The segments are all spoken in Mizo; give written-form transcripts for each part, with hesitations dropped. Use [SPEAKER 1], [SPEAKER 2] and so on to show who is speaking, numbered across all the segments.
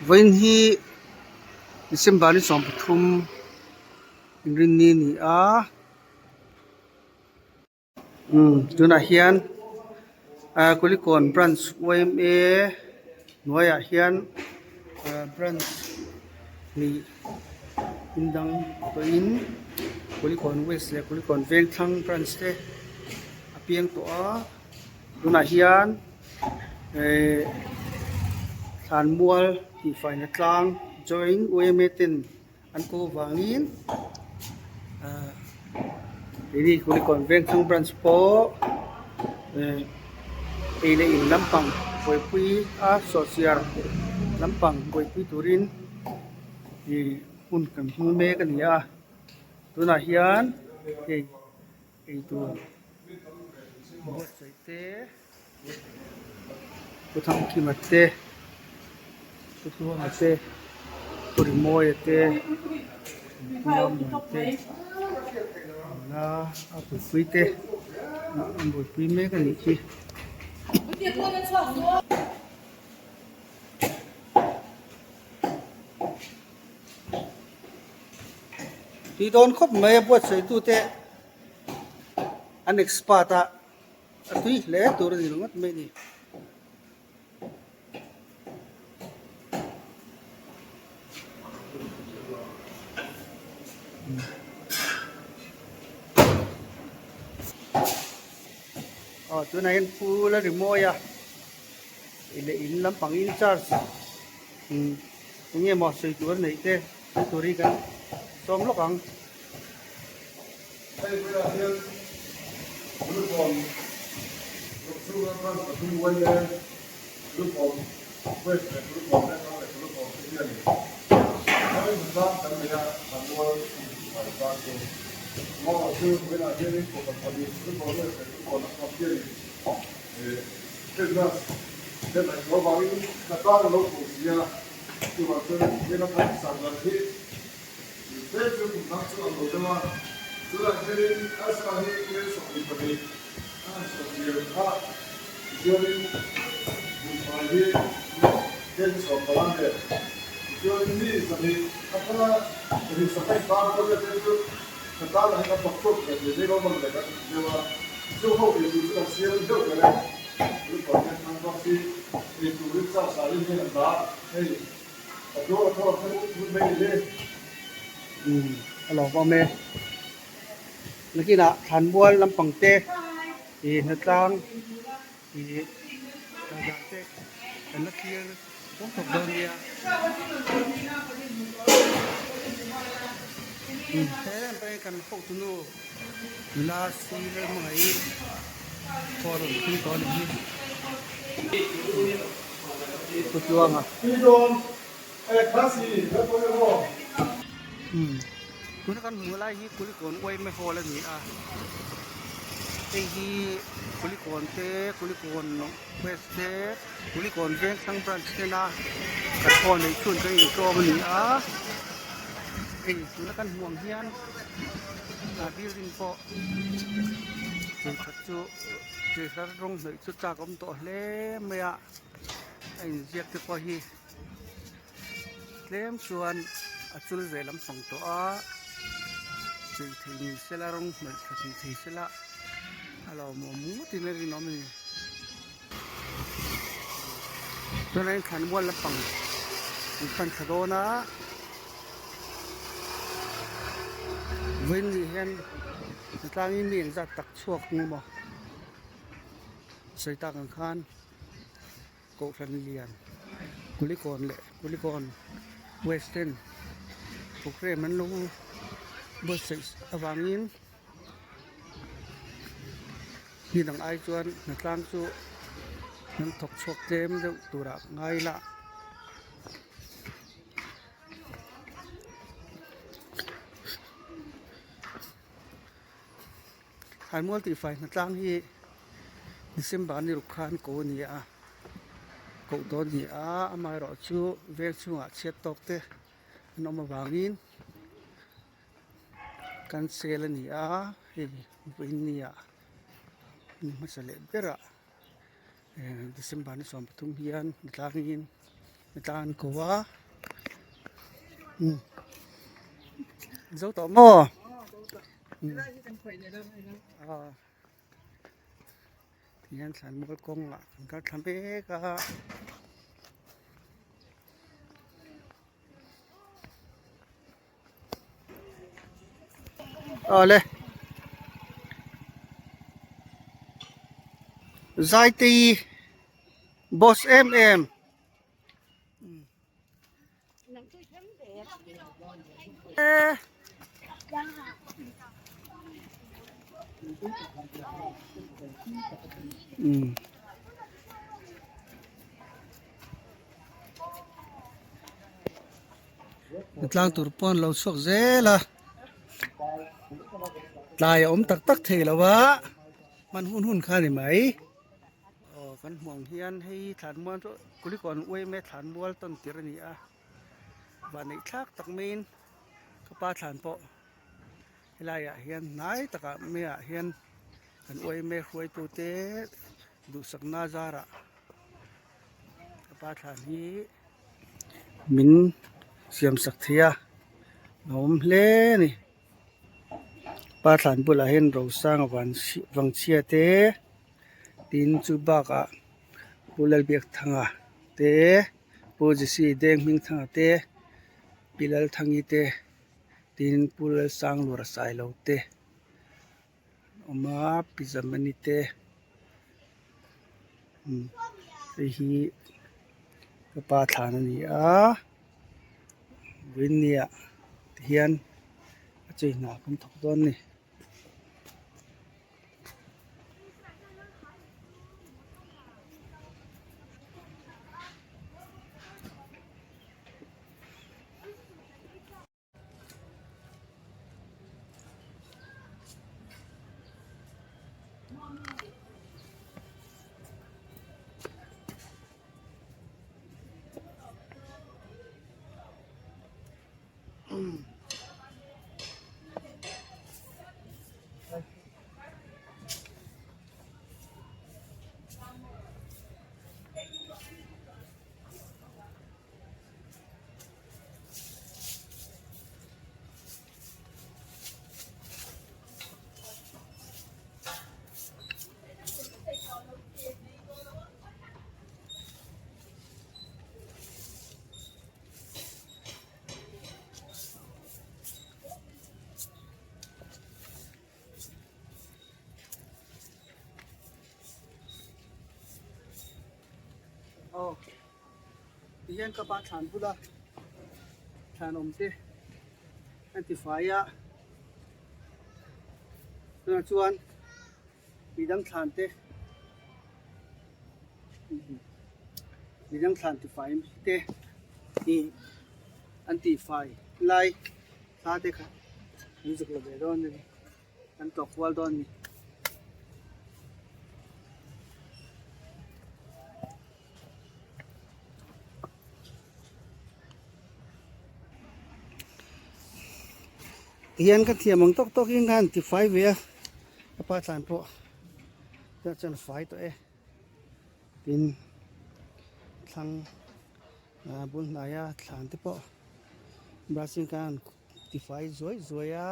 [SPEAKER 1] Vawiin hi December ni 13 inrinni a ni a umm tunah hian ah Kulikawn branch yma hnuaiah hian ah branch hnih in dang tawhin Kulikawn west leh Kulikawn vengthlang branch te a piang tawh a. Tunah hian ehh thlanmual tihfaina tlang join yma ten an ko vangin ahh keini Kulikawn Vengthlang branch pawh ehh ei leh in lampang buaipui a sawhchiar lampang buaipui turin ih hun kan hmang mek a ni a tunah hian hei. Eitur buatsaih te Pu Thangkima te Pu Tluanga te Pu Rimawia te Pu Mamawia te nula a buaipui te an buaipui mek a nih hi. Tih dawn khawp mai a buatsaih tute an expert a a tui hle tur a ni ringawt mai a ni. Aw tunah hian phul a ri mawi a leh in lampang in charge eng nge maw sawi tur a neih te. Chu tur hi kan sawm lawk ang.
[SPEAKER 2] Hei bulah hian Lupawm Rukchhunga branch pathum YA Lupawm West leh Lupawm Lehkang leh Lupawm te hianin Hmai hmasa kan nei a, Thlanmual Intifai tan chu Maw chu vawiinah hianin Kohhran pahnih Lupawm West leh Lupawm Lehkang hianin Christmas te ngaihtuah avangin hnatlang a lo fuh si a. Chuvang chuan hela kan sak dan hi tlem chu kum dang chu a lo deuh a, tunah hianin Asa hi tlem 22 a han sawhchian kha, tichuanin buhfai hi tlem 15 leh tichuanin mi 2 atanga 2 sahnih tan pawh hian tlem chu ka tanah hian a pak chhuak thei ve zek awm a leh kan ti deuh a, chu ho eitur chu kan siam deuh ber e. Lupawm hian thang bawk hi ei turin chau sa rin hian an dah hei a tuar a thaw a ut ut mai ni hi.
[SPEAKER 1] Umm a lo awm e. Nakinah thlanmual lampang te ih hnatlang ih kaldan te kan la thlir thawk thawk dawn nia. Umm he lam pawh hian kan hotu nu. Nula si leh hmangaih pawh a rawn thleng tawh a nih hi. Pu Tluanga. Umm tuna kan hmuh lai hi Kulikawn Uaime Hall a ni a, hei hi Kulikawn te Kulikawn West te Kulikawn Vengthlang Branch tena kan hall neih chhun kan intlawm a ni a, hei tuna kan hmuh ang hian. A building pawh thenkhat chu thir rawng hnawih chu chak a awm tawh hle mai a a inziak te pawh hi tlem chuan a chul ve lampang tawh a chei thei ni sela rawng hnawih tha thei thei sela a lawmawm ngawt in a rinawm a ni chuan a inthlan mual lampang an pan thla dawn a. Vawiin ni hian tlangin mi engzat tak chhuak ang emaw sawi tak ang khan kohhran lian Kulikawn leh Kulikawn west ten programme an lo buatsaih avangin mi dang ai chuan hnatlang chu an thawk chhuak tlem deuh turah ngai ila. Thaimual tihfai hnatlang hi December ni ruk khan ko a ni a, koh tawh a ni a, amaherawh chu veng chhungah chhiat tawk te an awm avangin cancel a ni a, hei vawiin ni ah ni hmasa leh berah December ni 13 hian hnatlang in. tlang an ko a zo tawh maw tihian thlan mual kawngah kan kal thla mek a. Awle Zaitei boss em em e um. Tlang tur pawh an lo chhuak zel a tlai a awm tak tak thei lo a hman hun hun kha a ni mai aw kan hmuh ang hian hei thlanmual chu kulikawn uaime thlanmual tawn tir a ni a vanneih thlak tak maiin ka pa thlan pawh helaiah hian hnai takah maiah hian kan uaime hruaitute duhsakna zarah ka pa thlan hi-- Min siam sak thei a a awm hle a ni pa thlan bulah hian rosanga van vangchhia te tin chu bakah pu lalbiakthanga te pu jesse denghmingthanga te pi lalthangi te tin pu lalsanglura sailo te a awm a pi zamani te hei hi ka pa thlan a ni a vawiinni ah ti hian a chei hna kan thawk dawn a ni. Aw Tihian ka pa thlan bula thlan awm te an ti fai a tunah chuan midang thlan te midang thlan ti fai te ih an tih fai lai thla te kha an zuk la ve dawn a ni. Kan tawk kual dawn a ni. Tihian ka thiam ang tawk tawk in khan tifai ve a ka pa tlan pawh tunah chuan a fai tawh e tin thlang bul hnaia thlan te pawh brush in khan tifai zuai zuai a.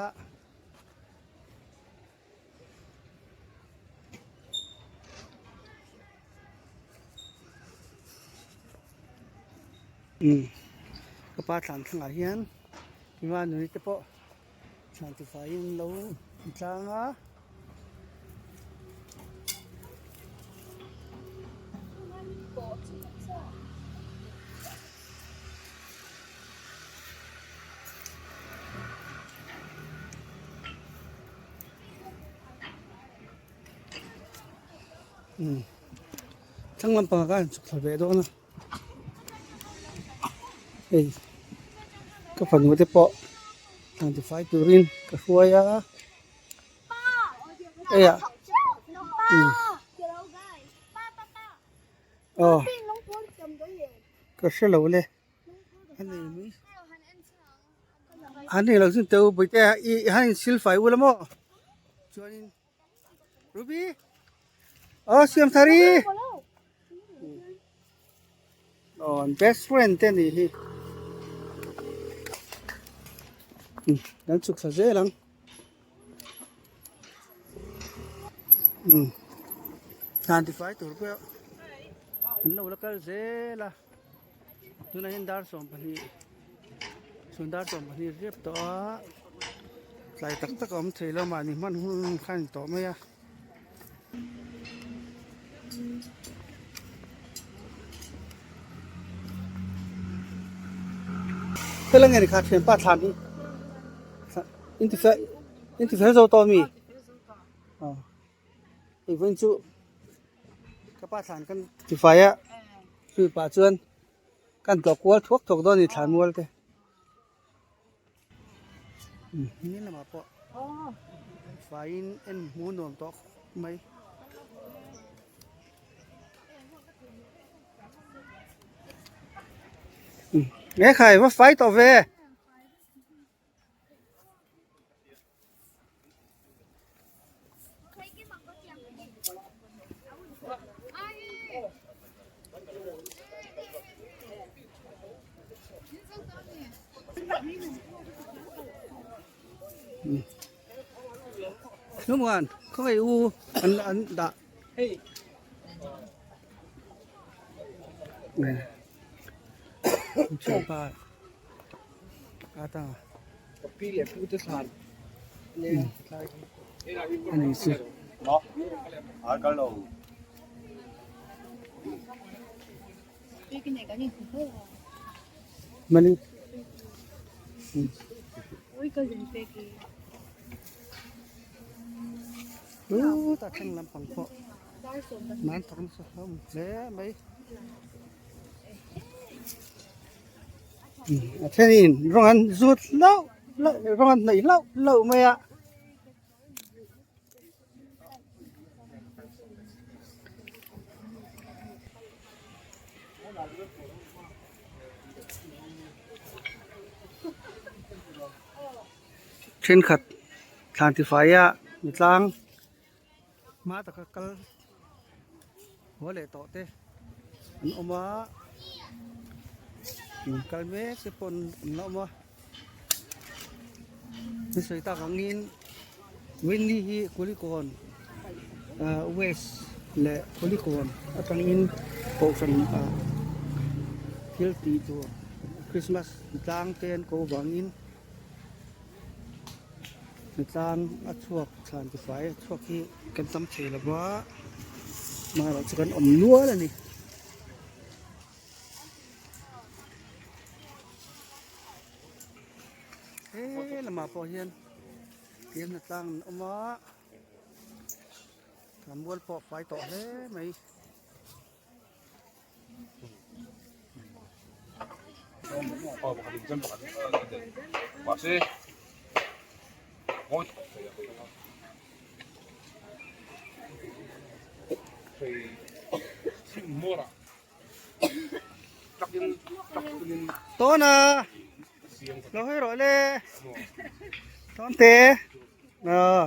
[SPEAKER 1] Ka pa thlan thlangah hian Ima nuni te pawh thlan tifaiin an lo tlang a. Thlang lampangah khan chhuk thla ve dawn a hei ka fanu te pawh thlan tifai turin ka hruai a hei ah aw ka hre lo le. An nei lo chu teu bawihte i han in sil fai ula maw chuanin Ruby aw siam thari Aw an best friend te anih hi umm kan chhuk thla zel ang umm hna tifai tur pawh an lo la kal zel a tunah hian dar 12 chhun dar 12 riap tawh a tlai tak tak a awm thei lo mahni hman hun kha a ni tawh mai a. Hela nge ni kha thianpa thlan hi in ti fel in ti fel zo tawh ami aw hei vawiin chu ka pa thlan kan ti fai a chumi pah chuan kan tlawh kual thuak thuak dawn a ni thlan mual te. Ni lamah pawh faiin en hmuh nuam tawh khawp mai. Nge khai va fai tawh ve. Đúng không phải u anh anh đã Chapa ata ani chu. Mali. Ú ta thlang lampang pawh nan thawk nasa hlawm hle mai. A thenin rawng an zut hlauh hlauh rawng an hnaih hlauh hlauh mai a. Thenkhat thlan tifai a mitlang hma taka kal haw leh tawh te an awm a kal mek te pawh an la awm a ni sawi tak angin Winnie hi Kulikawn ah west leh Kulikawn atangin kohhran ah thil tih tur Christmas tlang te an ko vangin. Hnatlang a chhuak thlan ti fai a chhuak hi kan tam thei lo va amaherawh chu kan awm nual a ni. He lamah pawh hian tlem hnatlang an awm a thlan mual pawh a fai tawh hle mai. Tawna lo hawi rawh le tawnte aw.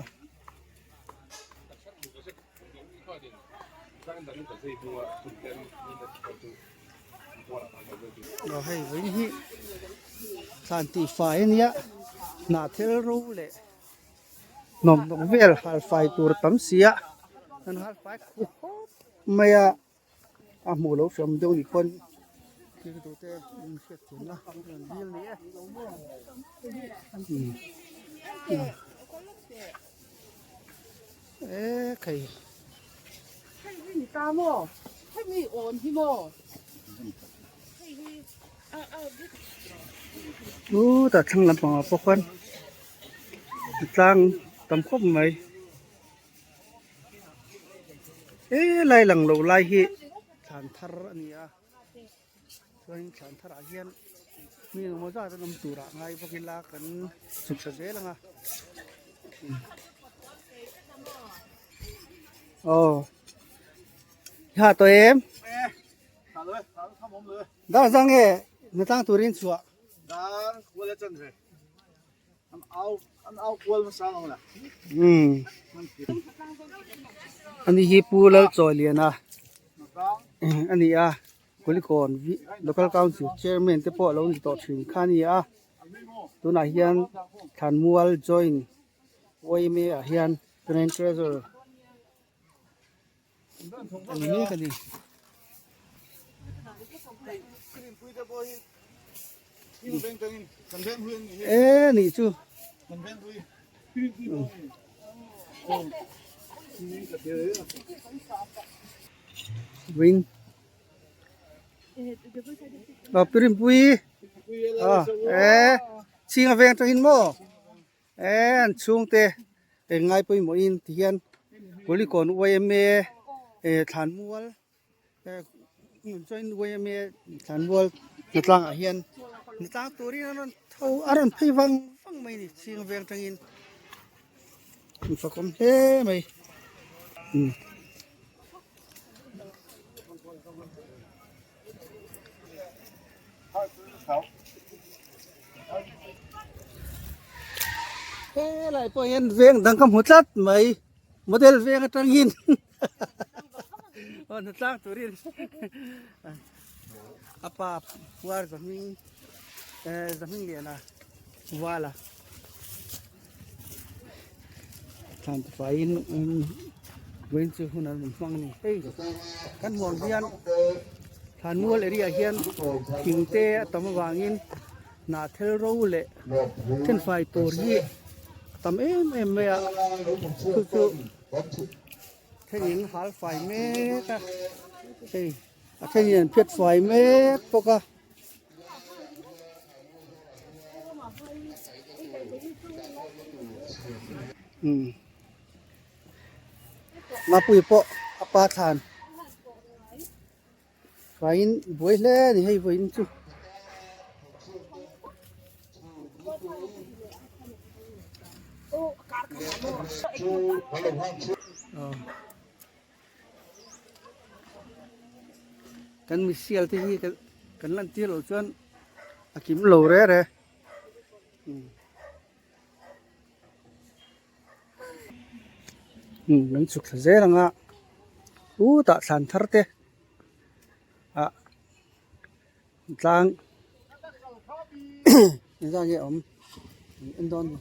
[SPEAKER 1] Aw hei vawiin hi thlan tih fai a nia hnah thil ro leh hnawm hnawk vel hal fai tur tam si a an hal fai khup khawp mai a a hmuh loh hram deuh ni pawn thil duh te in hriat thiam na an rawn dil ni e e khai chu tah thlang lampang ah pawh khuan tlang tam khawp mai. He lai lang lo lai hi thlan thar a ni a chuanin thlan thar ah hian mi engemaw zat an awm tur ah ngai bawk ila kan chhuk thla zel ang a aw i ha tawh em dar zang nge hnatlang turin chhuah Ani hi Pu Lalchawiliana a ni a. Kulikawn Local Council Chairman te pawh a lo ni tawh thin kha a ni a tunah hian Thlanmual Joint yma ah hian Grand Treasurer a ni mek a ni. E nih chu. Win. Ờ, Pirimpui. Ờ, e, ching a veng tangin mo. E, an chhung te eng ngai pawimawhin ti hian Kulikawn yma e thlanmual Joint yma thlanmual hnatlang ah hian hnatlang turin an rawn tho a rawn phei vang vang mai a ni chhing veng atangin an fakawm hle mai. Helai pawh hian veng dang ka hmu tlat mai model veng atangin aw hnatlang turin a pa puar zahming eh zahming liana vala thlan faiin vawiin chu hun an rawn hmang a ni hei kan hmuh ang hian thlanmual area ah hian thing te a tam avangin hnahthel ro leh thenfai tur hi a tam em em mai a chu chu thenin hal fai mek a hei a thenin an phiat fai mek bawk a. Mapui pawh a pa thlan faiin buai hle a ni hei vawiin chu. Kan misial te hi kan lan tir loh chuan a kim lo re re. Kan chhuk thla zel ang a chutah thlan thar te ah tlang engzat nge awm en dawn ni.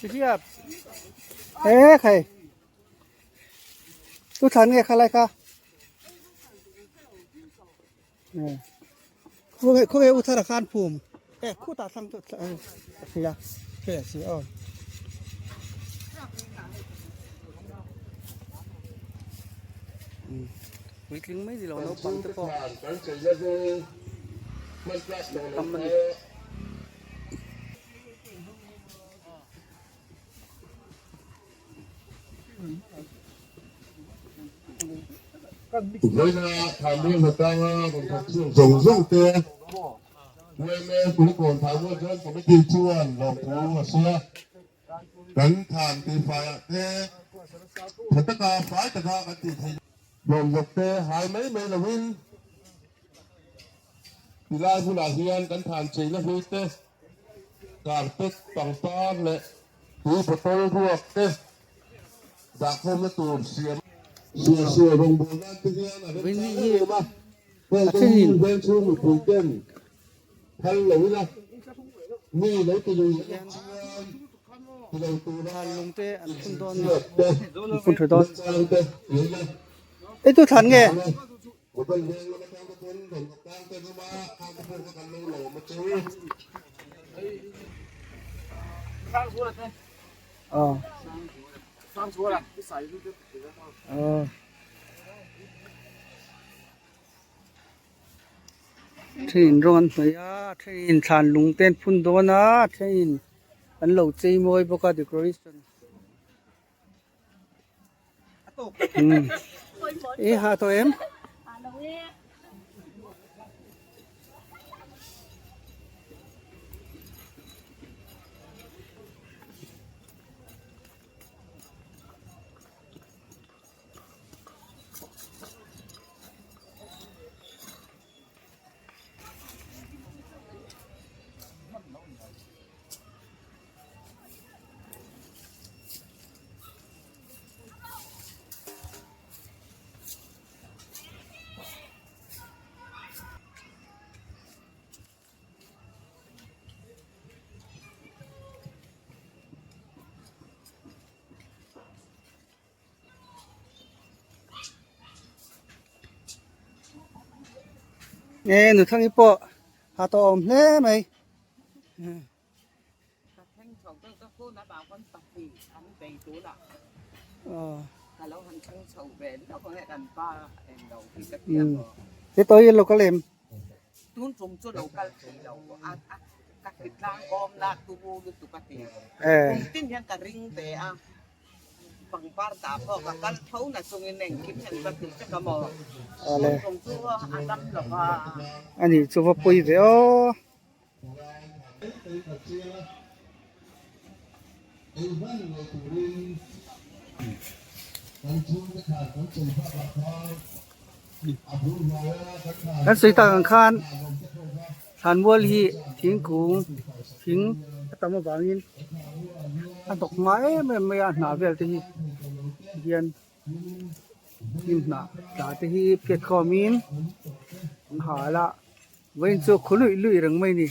[SPEAKER 1] Hriat e khai tu thlan nge kha lai kha khawnge khawnge u thara khan phum e khutah thlang chu a thei a thei a si aw. Puitling mai ni lo naupang te pawh tam a ni.
[SPEAKER 2] Vawiina Thanmual hnatanga rawn thawk chhuak zawng zawng te UMA Kulikawn Thanmual Joint Committee chuan lawmthu a sawi a. Kan than tihfaiah te tha taka fai taka kan tih theih hlawm zawk te hai mai mai loin tilai hunah hian kan than cheina hlui te carpet pangpar leh tui bottle ruak te dahkhawmna tur siam sual sual rawngbawl nan te hian a remchang em em a heng te hi vengchhung mipui ten Phal lo ila, mi lo ti lui an awm chuan ti lo tura inhriat te, remchang te ti ila.
[SPEAKER 1] Ei tu thlan nge?
[SPEAKER 2] Mobile veng lam atang te pawn rawn awk tang te an awm a, khang te pawh kha kan lo lawm a chu.
[SPEAKER 1] Aw. Aw. Thenin rawng an hnawih a thenin thlan lung te an phun dawn a thenin an lo chei mawi bawk a decoration i ha tawh em? E nuthangi pawh ha tawh a awm hle mai. He tawh hi lo kal em? Awle ani chu va pawi ve aw. Kan sawi tak ang khan thlanmual hi thingkung thing a tam avangin a hnawk hma em em mai a hnah vel te hi hian hnim hnah tla te hi phiat khawmin an hal a vawiin chu khaw luih luih reng mai a ni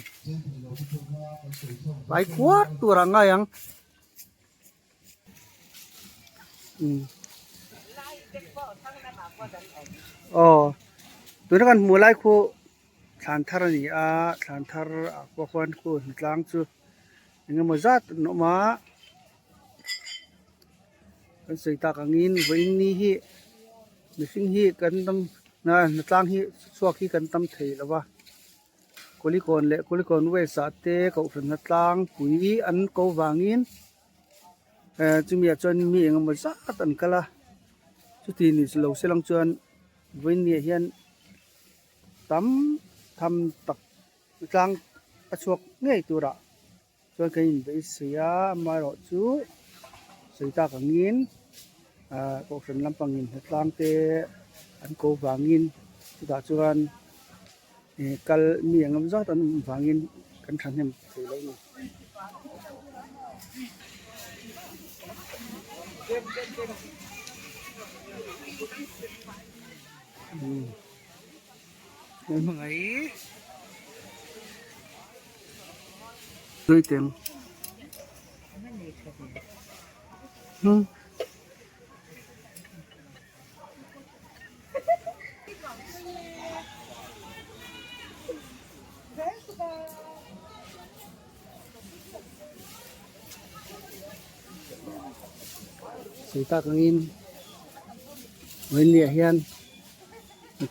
[SPEAKER 1] vai kuar tur ah ngai ang. Aw tuna kan hmuh lai khu thlan thar a ni a thlan thar ah pawh khuan khu hnatlang chu eng emaw zat an awm a kan sawi tak angin vawiin ni hi mihring hi kan tam hnatlang hi chhuak hi kan tam thei lo va. Kulikawn leh Kulikawn West ah te kohhran tlangpui an ko vangin eh chumi ah chuan mi eng emaw zat an kal a chuti ni lo se lang chuan vawiin ah hian tam tham tak tlang a chhuak ngei turah chuan kan inbeisei a amaherawh chu sawi tak angin ah kohhran lampangin hnatlang te an ko vangin chutah chuan ih kal mi eng emaw zat an awm vangin kan thahnem thei lo a ni. Sawi tak angin vawiin ah hian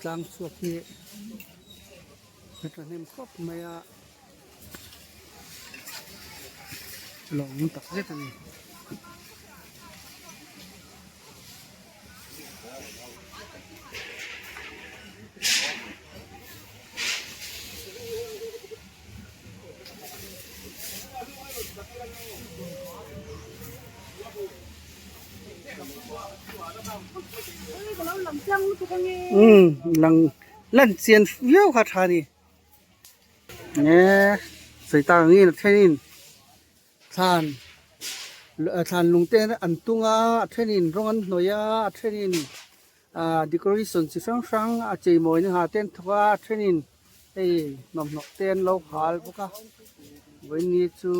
[SPEAKER 1] tlang chhuak hi a thahnem khawp mai a lawm tak zet a ni. Umm lang lan chian viau kha tha ni nge sawi tak angin a thenin thlan thlan lung te an tung a a thenin rawng an hnawih a a thenin ah decoration chi hrang hrang a chei mawina ha te an thawk a a thenin hei hnawmhnawk te an lo hal bawk a vawiin chu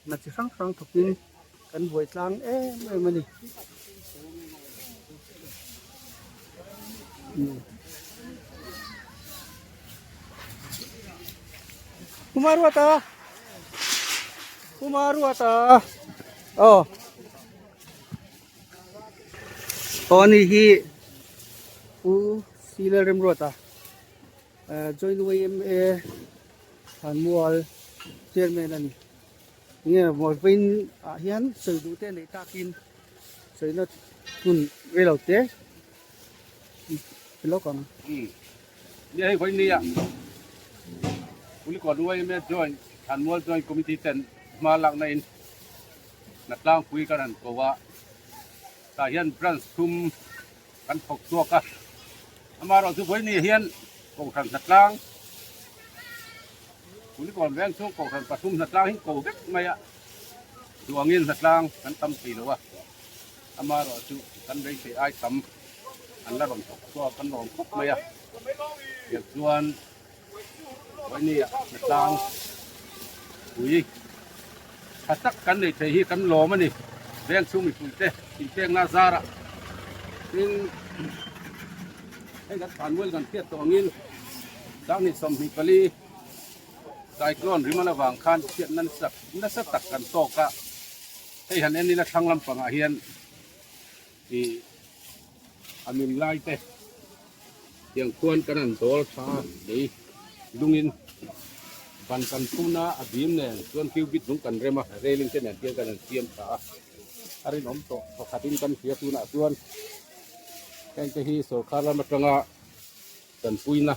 [SPEAKER 1] hna chi hrang hrang thawkin kan buai tlang em em a ni. Kumaruata Kumaruata aw aw ani hi Pu Sila Remruata Joint YMA Thlanmual Chairman a ni. Nge vawiin ah hian sawi duh te neih takin sawina hun rei lo te lawk ang.
[SPEAKER 3] Nia hei vawiin nia Kulikawn YMA Joint Thlanmual Joint Committee ten hma lakna in Hnatlangpui kan han ko a, tah hian branch thum kan thawk chhuak a, amaherawhchu vawiin ni hian Kohhran Hnatlang Kulikawn veng chhung Kohhran pathum Hnatlang hi ko vek mai a, duangin Hnatlang kan tam thei lo a, amaherawhchu kan beisei ai tam an la rawn thawk chhuak kan lawm khawp mai a, tiang chuan vawiin ni ah Hnatlang pui tha tak kan nei thei hi kan lawm a ni veng chhung mipui te inpekna zarah tin hei kan thlanmual kan hriat tawh angin. 24 cyclone rim avang khan chhiatna nasa tak kan tawk a, hei han en ila thlang lampangah hian ih a min lai te tiang khuan kan han dawl tha lei lungin ban kan phun a, a bim nen chuan cubit lung kan rem a, railing te nen hian kan han siam tha a, a rinawm tawh pakhatin kan hria tunah chuan heng te hi sorkar lam atanga tanpuina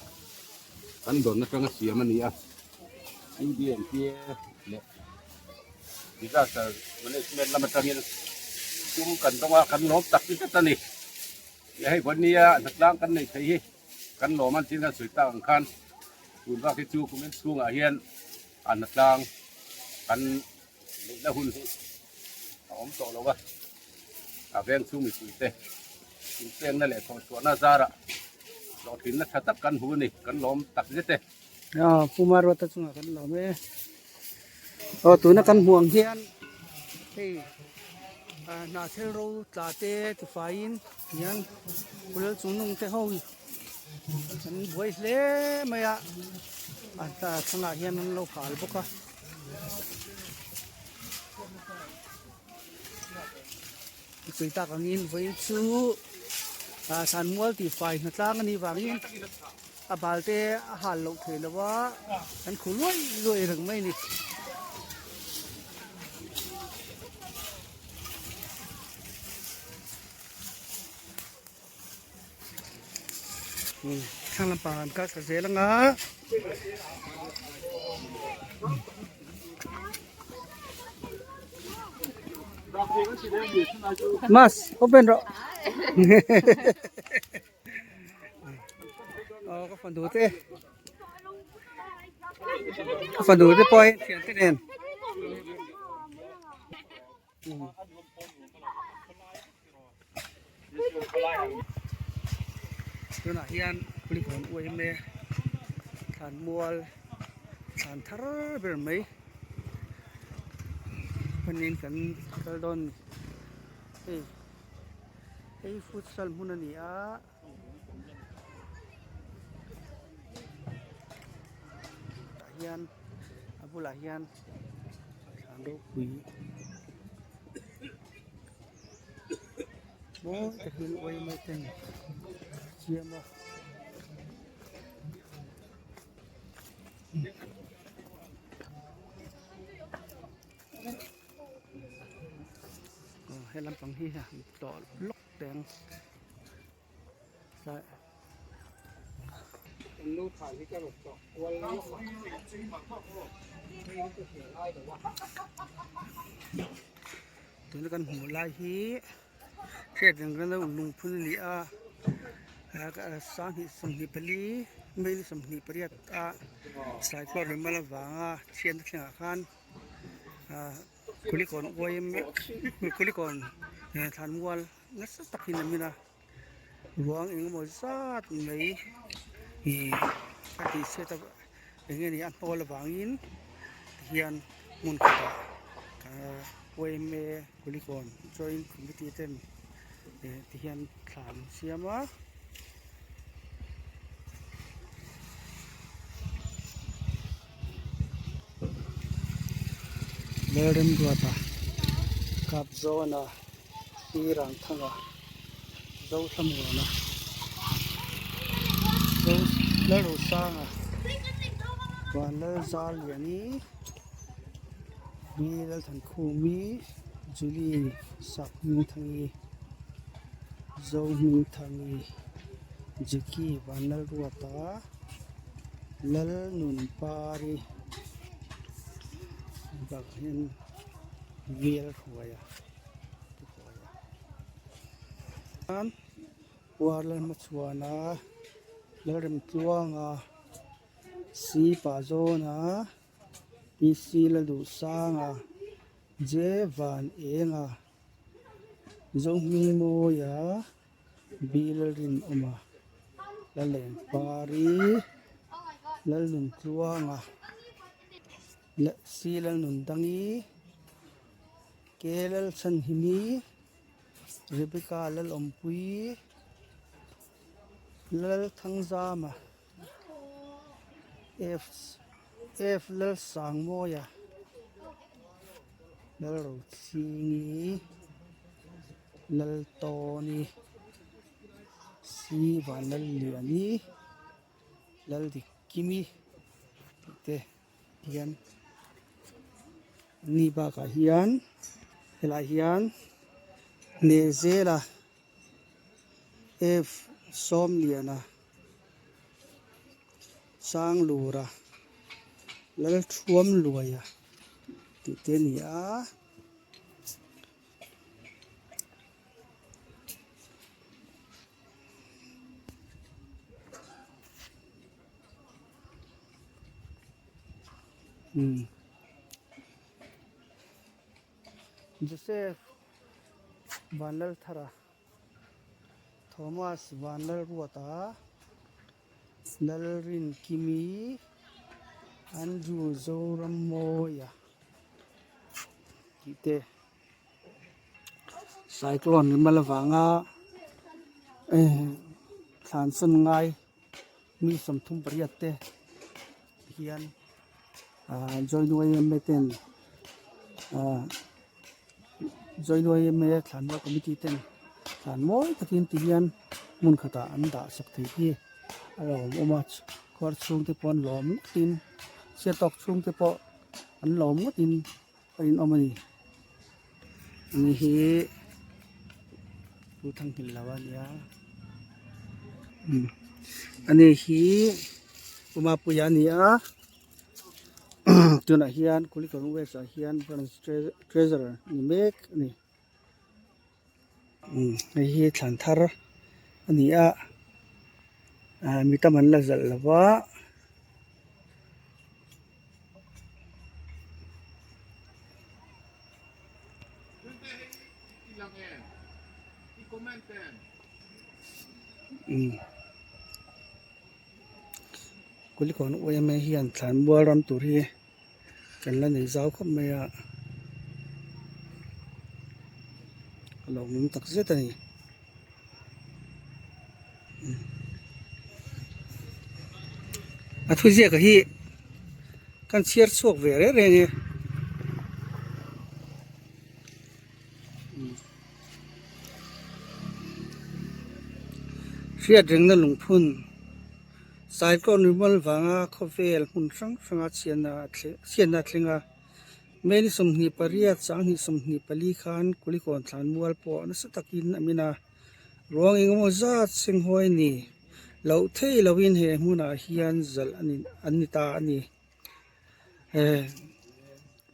[SPEAKER 3] kan dawn atanga siam a ni a, UDMPA leh Disaster Management lam atangin sum kan dawng a, kan lawm tak zet a ni. Hei vawinia hnatlang kan nei thei hi kan lawm a, tin kan sawi tak ang khan tun bak hi chu kumin chhungah hian a hnatlang kan neihna hun hi a awm tawh lo a, a veng chhung mipui te inpengna leh thawhchhuahna zarah hlawhtlinna tha tak kan hmu a ni, kan lawm tak zet e.
[SPEAKER 1] Aw Puma Ruata chungah kan lawm e. Aw tuna kan hmuh ang hian hei hnahthel ro tla te tifaiin hian Pulal chungnung te ho an buai hle mai a, a thlangah hian an lo hal bawk a. Tui tak angin vawiin chu Sanmual tih fai hnatlang a nih vangin a bal te a hal loh theih loh a, an khu luai luai reng mai a ni. Thlang lampang an kal thla zel anga. Mas open rawh. Aw ka fanu te. Ka fanu te pawh hi thian te nen. Tunah hian Kulikawn uaime thlanmual thlan thar ber mai panin kan kal dawn a ni hei hei futsal hmun a ni a. Tah hian a bulah hian thlan ropui mawi takin uaima ten siam a. Aw he lampang hi a han tlawh lawk teh ang. Tuna kan hmuh lai hi hriat reng reng lo lungphun a ni a sanghnih 24 May ni 28 a cyclone rimmal avanga chhiatna thlengah khan Kulikawn uaim Kulikawn thlanmual nasa takin a min a ruang eng emaw zat mai ih a tih chhiat a eng nge ni a hnawl avangin tihian hmun khatah yma Kulikawn joint committee ten eh tihian thla an siam a. Lalremruata kap zawna pi Rangthanga Zothlamuana Lalrosanga Vanlalzaliani Pi Lalthankhumi Julie Sakhmingthangi Zohmingthangi Jackie Vanlalruata. Lalnunpari bakah hian vel hruai a ti hruai a chuan uar lalhmachhuana Lalremtluanga Sipa zawna PC Laduhsanga J Van Enga Zohmingmawia. Bill Rinawma Lalengpari Lalnuntluanga Si Lalnundangi Ke Lalchhanhimi Rebecca Lalawmpuii Lalthangzama. F F Lalsangmawia Lalrochhingi Laltawni C Vanlalliani Laldikimi tih te hian ni bakah hian helaiah hian Hnehzela F Sawmliana Sanglura Lalthuamluaia tih te a ni a. Joseph Vanlalthara Thomas Vanlalruata Lalrinkimi Andrew Zorammawia tih te Cyclone mal avanga thlan sawn ngai mi 38 te hian ah join yma ten ah join yma thlanmual committee ten thlan mawi takin ti hian hmun khatah an dah sak thei hi a lo awm awm a khuar chhungte pawh an lawm ngawtin chhiat tawk chhungte pawh an lawm ngawtin a inawm a ni ani hi pu Thanghil lo a nia ani hi Pu Mapuia a ni a tunah hian Kulikawn West ah hian branch treasurer ni mek a ni hei hi thlan thar a ni a ah mi tam an la zalh lo va. Kulikawn yma hian thlan mual ram tur hi kan la nei zau khawp mai a a lo awm tak zet a ni. A thu ziak hi kan chhiar chhuak ve reng reng e. Hriat rengna lungphun Cyclone Rimal vanga khawvel hmun hrang hranga chhiatna a thleng a. May ni 28 2024 khan Kulikawn thlanmual pawh nasa takin a min a. Ruang engemaw zat senghawi ni loh thei loin he hmunah hian zalh an ni ta a ni. He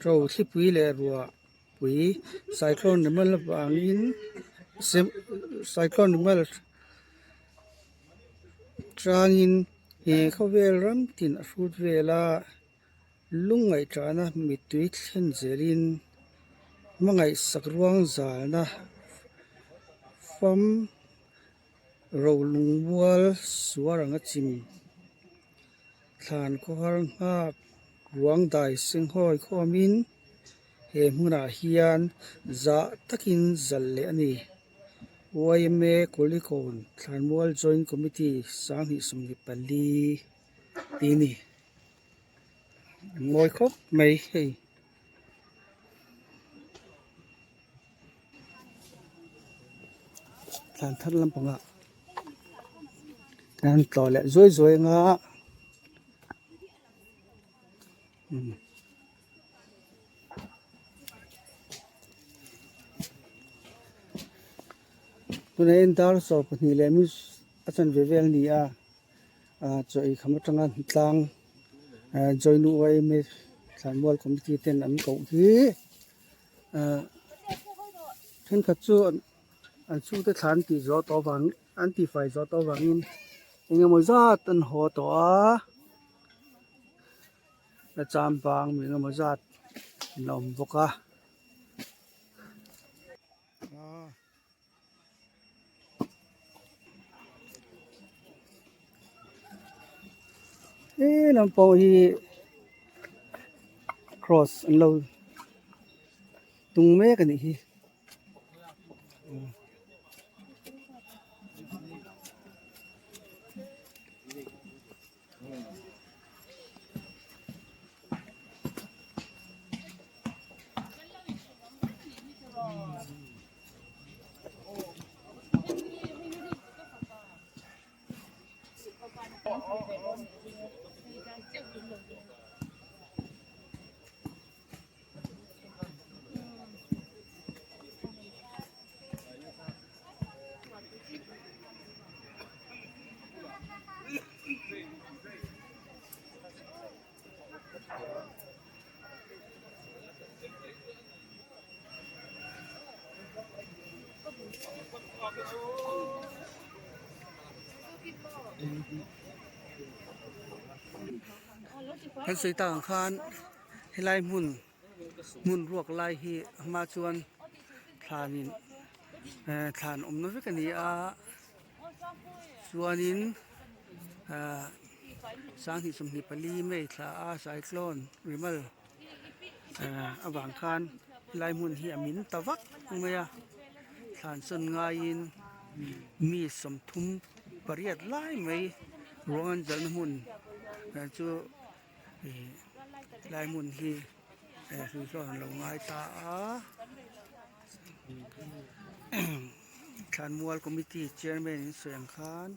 [SPEAKER 1] ro thlipui leh ruah pui cyclone Remal avangin cyclone Remal tangin he khawvel ram tin a hrut vel a. Lungngaihṭahna mittui thlen zelin hmangaihsak ruang zalna fam rolungmual suar anga chim thlan khawhar nghak ruang dai senghawi khawmin he hmunah hian zah takin zal leh a ni. Yma Kulikawn Thlanmual Joint Committee 2024 tih a ni. Mawi khawp mai hei. Thlan thar lampangah kan tlawh leh zuai zuai anga umm. Tunah hian dar 12 leh mi a chanve vel a ni a. Ah chaw ei kham atanga tlang ah join yma thlanmual committee ten an koh hi ah thenkhat chu an chhungte thla an tih zawh tawh avang an tih fai zawh tawh avangin eng emaw zat an haw tawh a a chambang mi eng emaw zat an awm bawk a. He lam pawh hi cross an lo tung mek a nih hi. Kan sawi tak ang khan helai hmun hmun ruak lai hi a hma chuan thlan in eh thlan awmna vek a ni a chuanin ah sanghnih 24 May thla a cyclone Remal eh avang khan helai hmun hi a min ta vak mai a thlan sawn ngaiin mi 38 lai mai ruang an zalhna hmun chu ih helai hmun hi eh hrui chuan an lo ngai ta a thlanmual committee chairman in sawi ang khan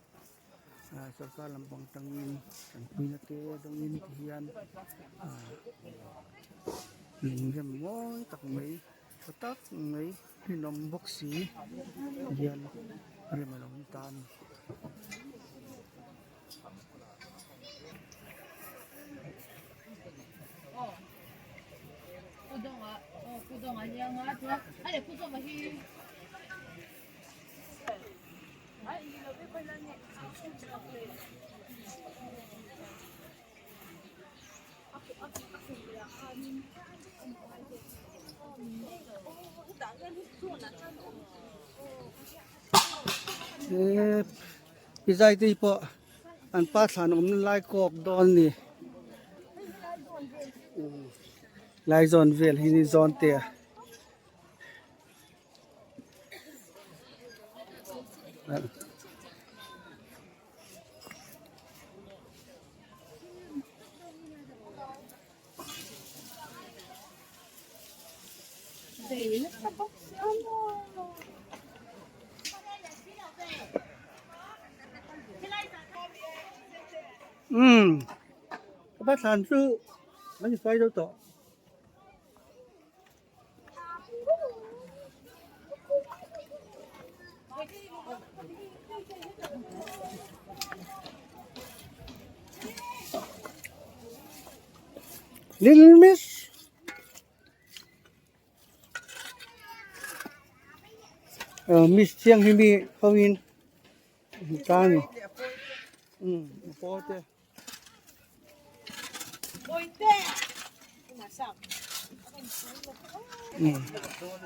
[SPEAKER 1] ah sorkar lampang tangin tanpuina te dawngin ti hian ah lung rem mawi tak mai tha tak mai rinawm bawk si hian rem a lo ni ta a ni. Pi Zaitei pawh an pa thlan awmna lai kawk dawn a ni lai zawn vel hi ni zawn te a. Umm ka pa thlan chu an fai deuh tawh. Little Miss. Miss chiang hi mi ho in ta ni. Paw te.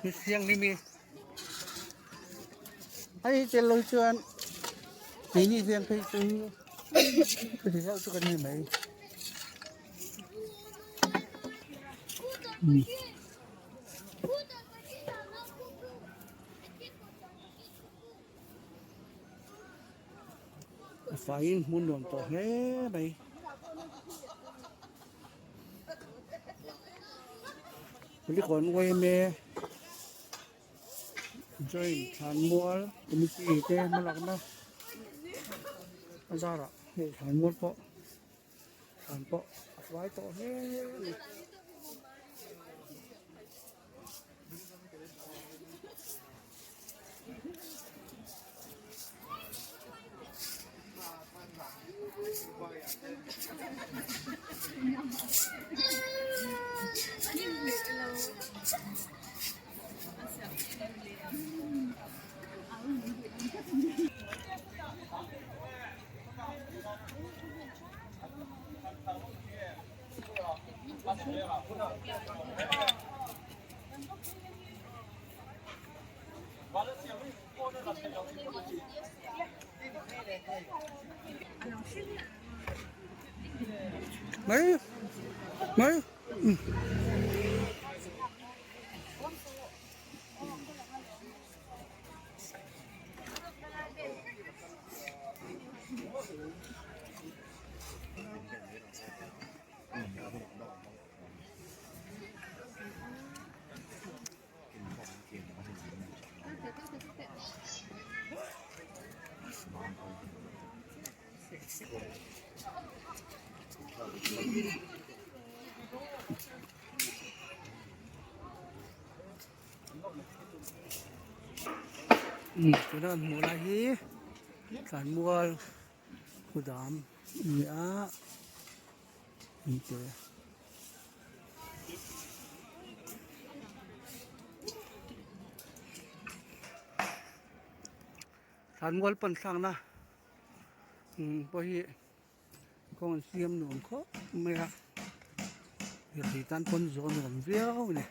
[SPEAKER 1] Miss chiang hi mi. Hei tel lo chuan keini hian phei chu chuti deuh chu kan ni mai. A faiin hmun nuam tawh hle mai. Kulikawn yma joint thlanmual committee te hmalakna a zarah hei thlanmual pawh thlan pawh a fai tawh hle a ni. Mai mai. Tuna kan hmuh lai hi thlanmual kudam a ni a inte. Thlanmual pan thlakna pawh hi kawng an siam nuam khawp mai a lirthei tan pawn zawh nuam viau a ni.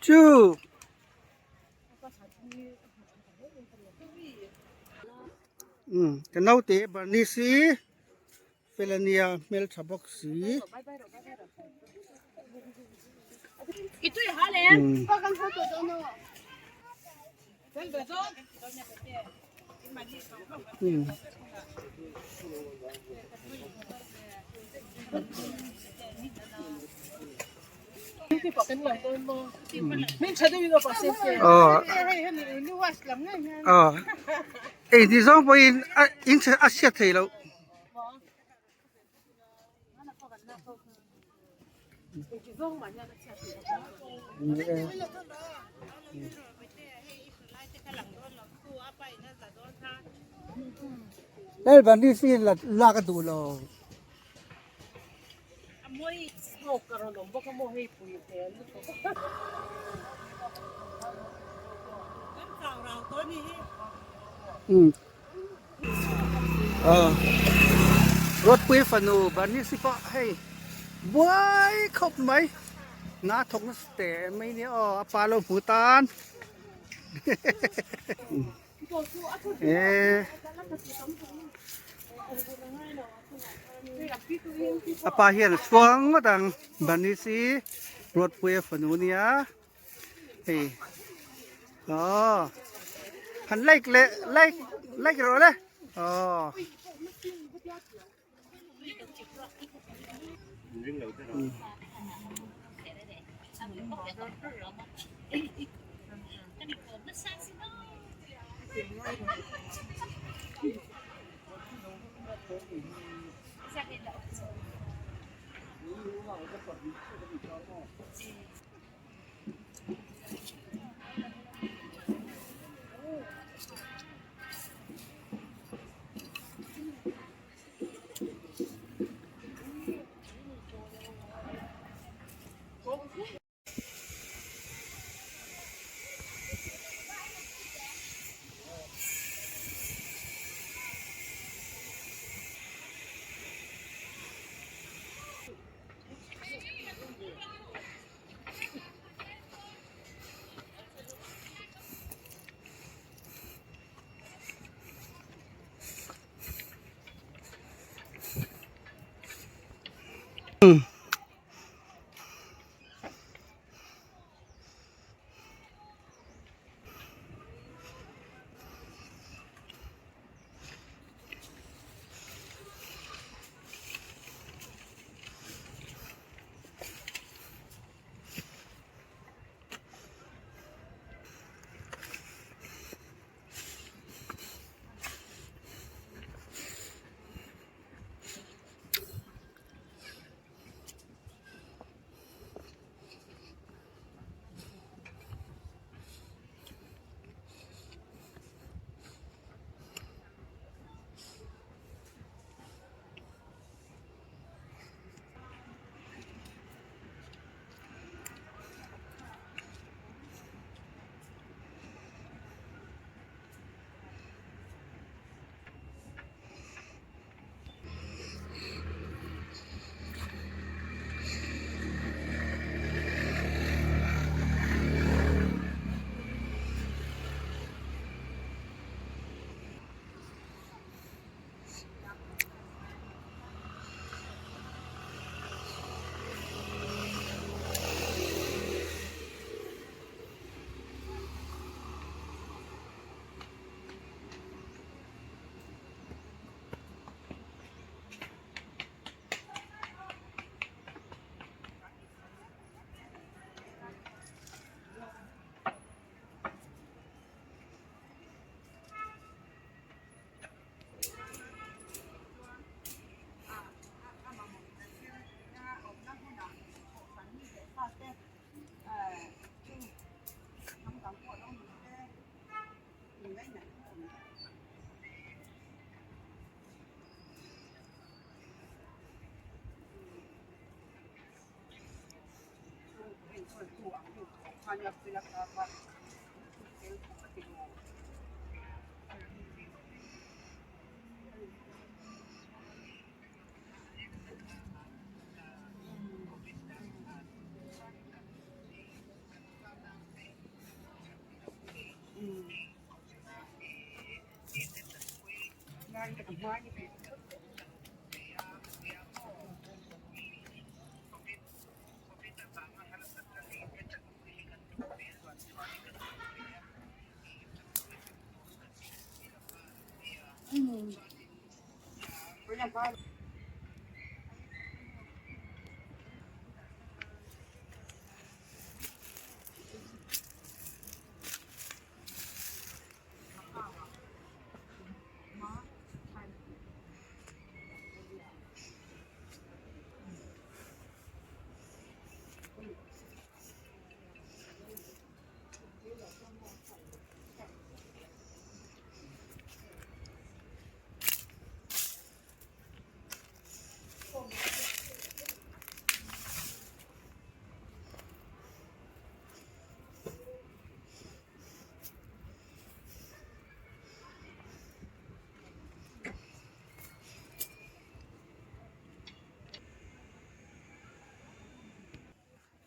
[SPEAKER 1] Chu ka naute Bernice hi fel a nia hmeltha bawk si. Ei ni zawng pawhin a in a hriat theih loh. Lak a duh lo. Ruatpui fanu Bernice pawh hei buai khawp mai hna thawk nasa teh mai nia aw a pa lo hmu tan e. A pa hian a chhuang ngawt ang Bernice i Ruatpuia fanu nia hei aw han like leh like like rawh le aw.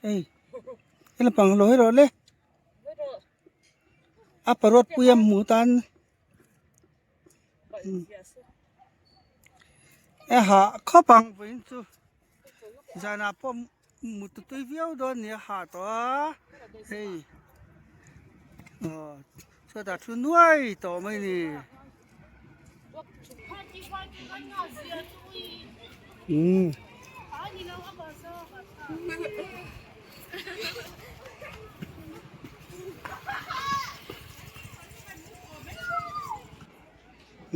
[SPEAKER 1] Hei he lampang lo hi rawh le a parawt pui a hmuh tan. E hah khawp ang vawiin chu zanah pawh mut tui viau dawn nia hah tawh a hei aw chhuatah thu nuai tawh mai ni. Umm.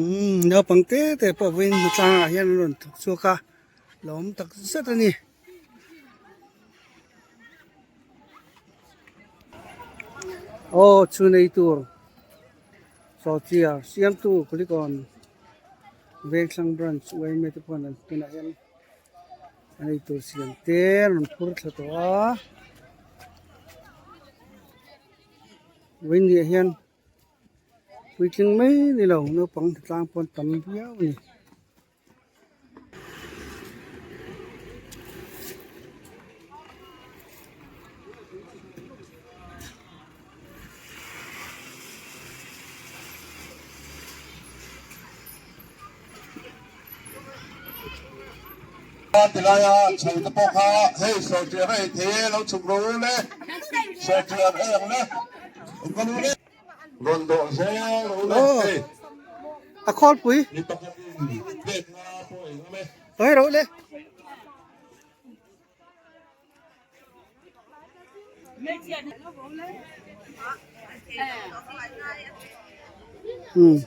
[SPEAKER 1] Umm naupang te te pawh vawiin hnatlangah hian an rawn thawk chhuak a lo awm tak zet a ni. Aw chhun ei tur sawhchiar siamtu Kulikawn Vengthlang branch yma te pawh an tunah hian an ei tur siam te an rawn phur thla tawh a vawiin ni ah hian. Puitling mai ni lo naupang tlang pawn tam viau a ni.
[SPEAKER 2] Tilaia chho te pawh kha hei sawrtiar a ei thei e lo chhuk ro le sawrtiar ei ang le in va lu le rawn dawh zel ro le hei
[SPEAKER 1] a khawlpui
[SPEAKER 2] mi pakhatin plate nga pawh ei ngam e
[SPEAKER 1] hei ro le um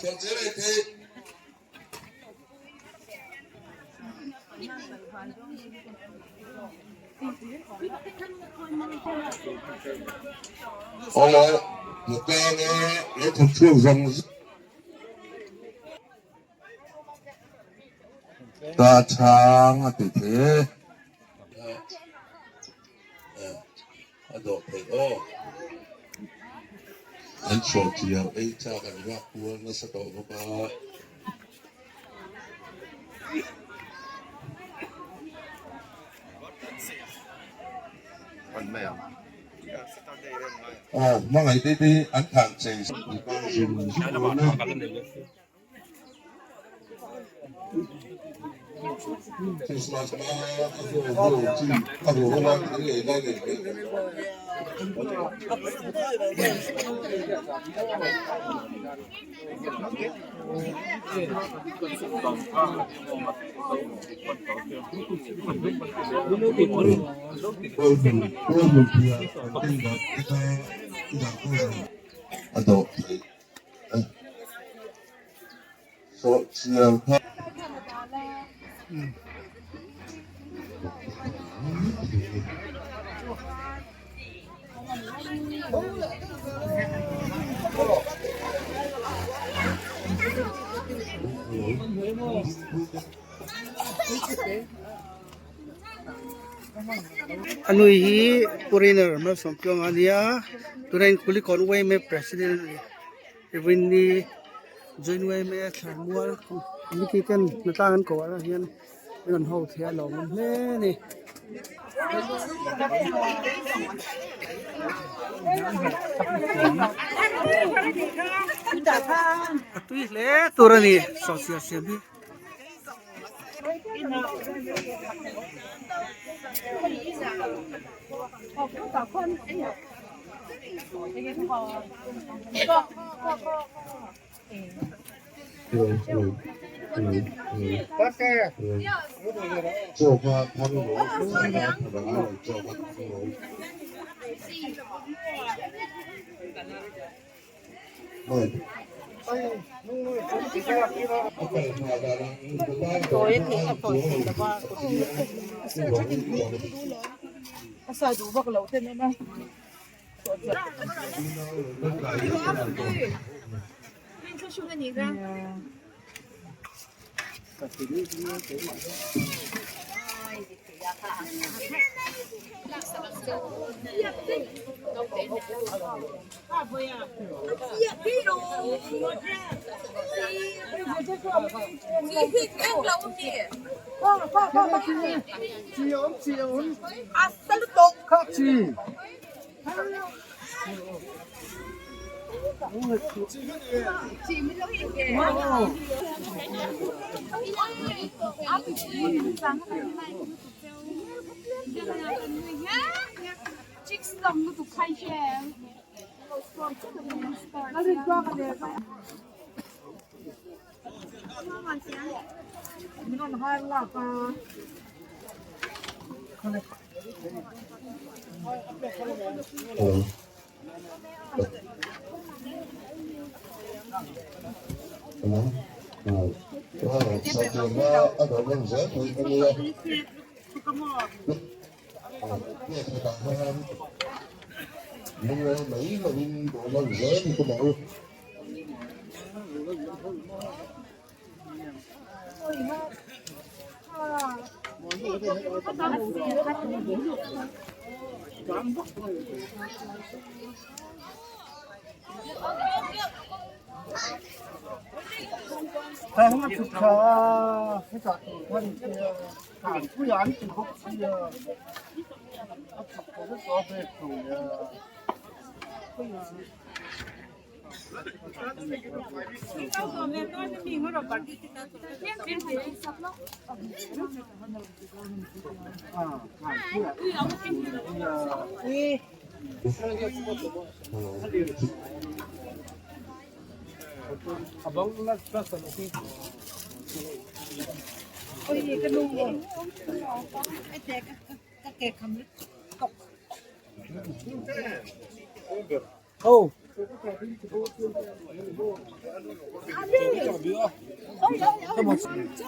[SPEAKER 2] sawrtiar ei thei Awle, hnatlang a lo thawk chhuak zawng ta chhang a ti thei e. A dawh theih aw. An chhuahchiar ei chak an vak kual nasa tawh bawk a. Aw, hmangaih te te hi an than chei zung zung dawn e. Christmas hma a ho ho chi a ho ho a thil lei lai nei theih a dawh theih a. Sawhchiar kha.
[SPEAKER 1] A nui hi Pu Rainer Malsawmtluanga a nia tunah hian Kulikawn yma president a ni. Rinni join yma thlanmual committee ten hnatlang an koh ah hian an rawn ho thei a lawm awm hle a ni. A tui hle tur a ni sawhchiar siam hi.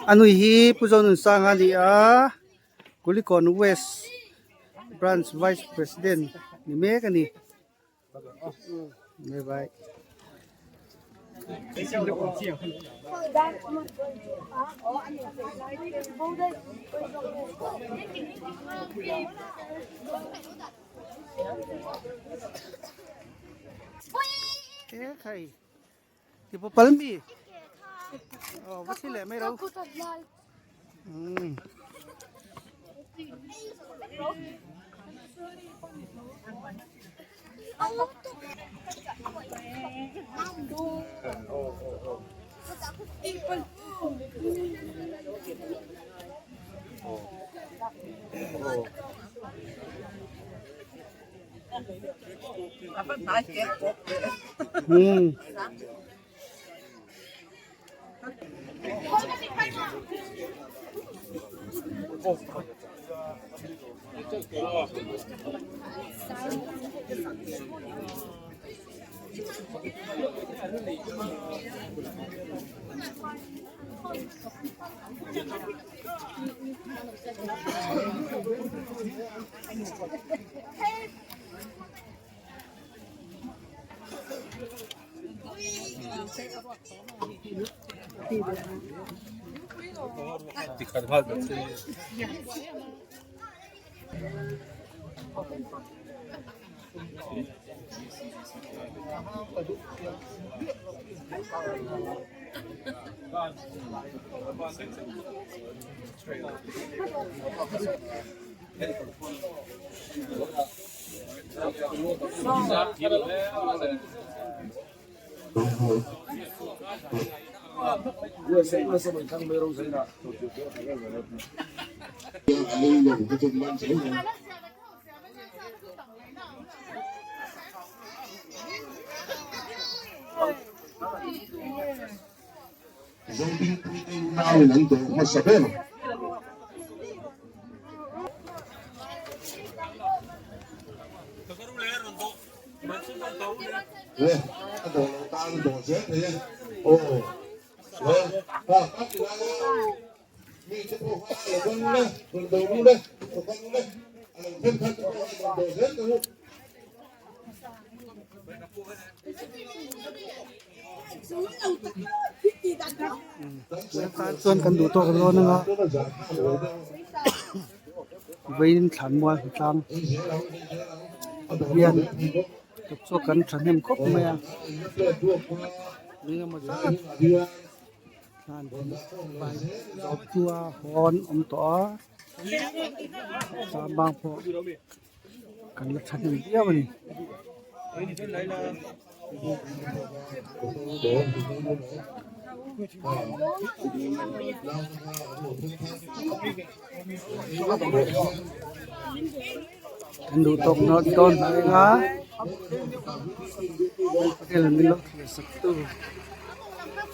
[SPEAKER 1] A nui hi Pu Zonunsanga a ni a, Kulikawn West Branch Vice President ni mek a ni. Bye bye. Palmi. Oh, vasile mai ro. Tan chuan kan duh tawk dawn anga vawiin thlanmual tlang hian chu kan thahnem khawp mai a engemaw zat thlan tua hawn awm tawh a chambang pawh kan la thahnem viau a ni. Kan duh tawk nawt dawn hnai anga hotel min lo thlir sak tu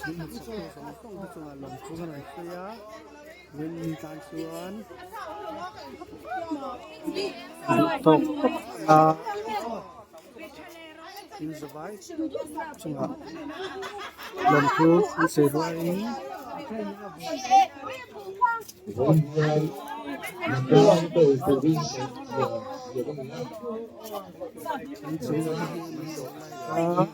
[SPEAKER 1] min hmu sak tu zawng zawng te chungah lawmthu kan rawn sawi a min tan chuan duh tawk phawt a in zavai chungah lawmthu an sawi rualin. An chungah a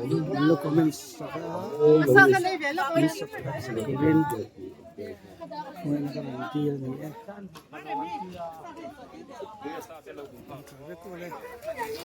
[SPEAKER 1] min lo comment sak a min subscribe sak turin hmuhna ka rawn dil a ni e.